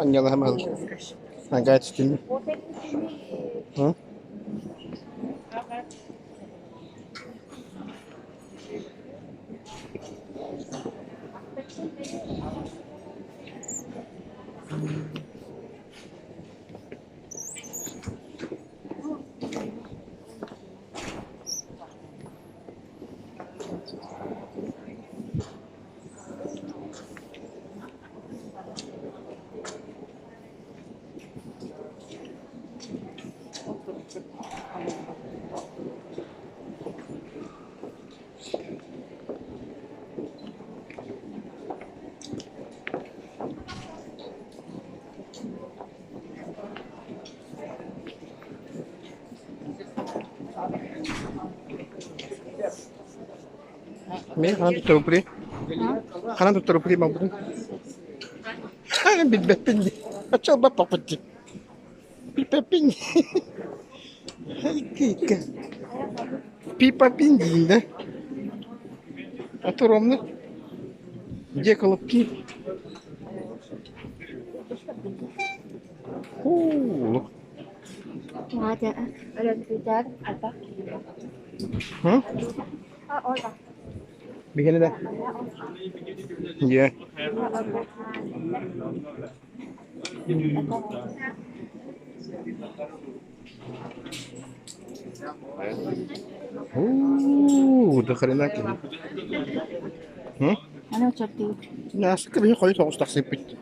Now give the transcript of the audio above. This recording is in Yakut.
Анньалаһам түстүм. Мин ханан туттарбыппыный? Ханан туттарбыппыный малбытын? Билбэппин дии. Оччо ылбаппаппыт дии. Билбэппин дии. Икки Пипапин диин да. А то ровно. Где колобки? Ху. Биһиэнэ да? Дьиэ. Уу, до хрена киһи. Насколько биһи хойут соҕус тахсыппыт.